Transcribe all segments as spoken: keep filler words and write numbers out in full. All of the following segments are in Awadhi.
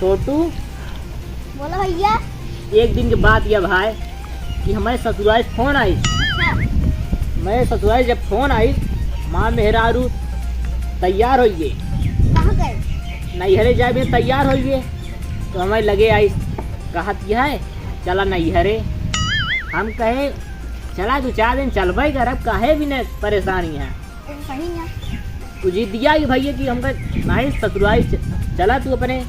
छोटू। बोलो भैया। एक दिन के बात यह भाई कि हमरे ससुराल फोन आई। अच्छा। हमरे ससुराल जब फोन आई, हमार मेहरारू तैयार होइए। कहाँ गए? नैहरे जाए में तैयार होइए। तो हमरे लगे आई, कहत यह है, "चला नैहरे।" हम कहे, "चला, दो चार दिन चलबे करब, काहे बिना परेशानी है?" तो सही है। तू जिदिया कि भैया कि हमका नहीं ससुराल च-, चला तू अपने,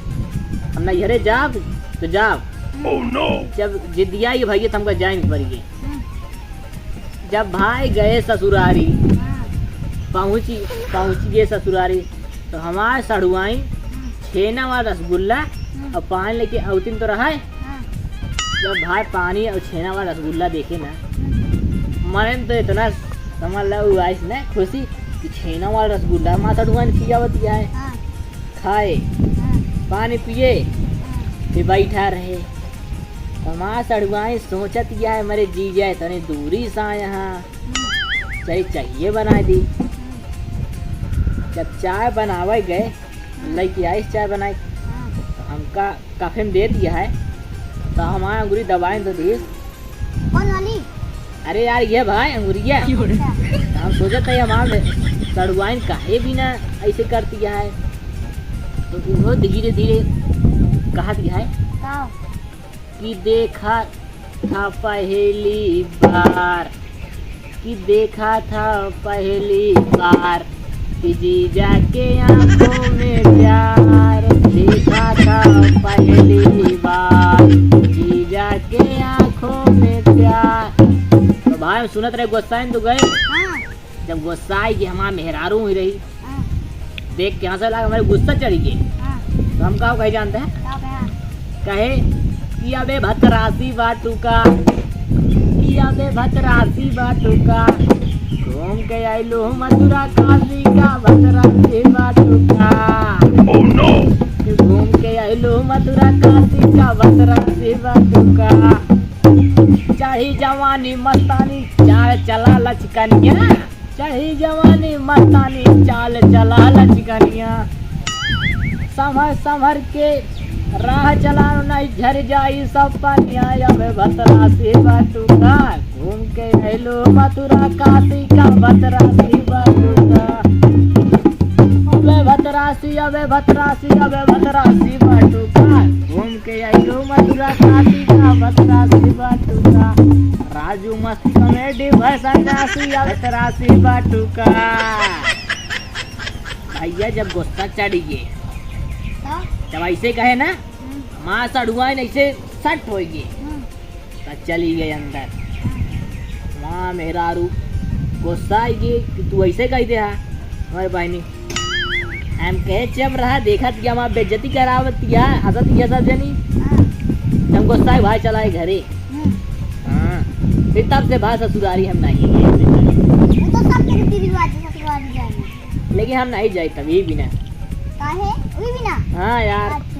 हम नैहरे जाब तो जाब। हम्म। जब जिदिया कि भैया तो हमका जाए के पड़ी। हम्म। जब भाई गए ससुरारी, हाँ। पहुँची, पहुँची गए ससुरारी, तो हमार सढ़ुआइन हम्म। छेना वाला रसगुल्ला हम्म। और पानी लेके अवतिन तो रहा है। हाँ। जब भाई पानी और छेना वाला रसगुल्ला देखे ना, हम्म। मन में तो इतना समझ ला हुआ है ना खुशी कि छेना वाला रसगुल्ला हमार सढ़ुआइन खियावत है। हाँ। खाए, हाँ। पानी पिए, हाँ। फिर बैठा रहे। हमार सढ़ुआइन सोचत यह है, "मरे जीजा तनी दूरी से आए हैं, हम्म। चली चाहिए बनाए दी।" हम्म। जब चाय बनावे गए, हम्म। लइके आइस चाय बनाए, हाँ। तो हमका कफे में दे दिया है, तो हमार अंगुरी दबाए तो दीस। कौन वाली? अरे यार, ये भाई अंगुरिया। अच्छा। तो हम सोचत है हमार सढ़ुआइन काहे बिना ऐसे करती है, तो वो धीरे धीरे कहा दिया है का? कि देखा था पहली बार, कि देखा था पहली बार, कि जीजा के आँखों में प्यार, देखा था पहली बार, जीजा के आँखों में प्यार। तो भाई, हम सुनत रहे, गोसाइन तो गए। हाँ। जब गोसाई कि हमार मेहरारू ही रही, हाँ। देख के हँसे लाग, हमरे गुस्सा चढ़ी गए। हाँ। तो हम का कहे जानते हैं? का कहा? कहे कि अबे भतरासी बाटू का, कि अबे भतरासी बाटू का, घूम के आइलू मथुरा काशी का भतरासी बाटू का। Oh no! घूम के आइलू मथुरा काशी का भतरासी बाटू का। चढ़ी जवानी मस्तानी चाल चला लचकनिया। चढ़ी जवानी मस्तानी, चाल चला लचकनिया। संभर संभर के राह चला, नहीं झर जाई सब पनिया। अबे भतरासी बाटू का, घूम के अइलू मथुरा काशी का भतरासी बाटू का। अबे भतरासी, अबे भतरासी, अबे भतरासी बाटू का, घूम के अइलू मथुरा काशी का भतरासी बाटू का। राजू मस्त comedy भैसन राशि, अब राशि बाटू का। भैया जब गुस्सा चढ़ गए, हाँ? जब ऐसे कहे ना, हम्म। हमार सड़ुआइन ऐसे सट हो गए, हम्म। तो चली गए अंदर। हाँ। वहाँ मेहरारू गुस्सा आई गए कि तू ऐसे कह दे हा हमारे बहनी। हम कहे चुप रहा, देखत कि हमार बेइज्जती करावत या, हंसत या सब जनी। हाँ। हम गुस्सा है भाई चलाए घरे। हम्म। हाँ। फिर तब से भाई ससुरारी हम नहीं गए। वो तो सब के रीति रिवाज है ससुरारी जाने। लेकिन हम नहीं जाए तभी भी ना। काहे? अभी भी ना? हाँ यार। अच्छा।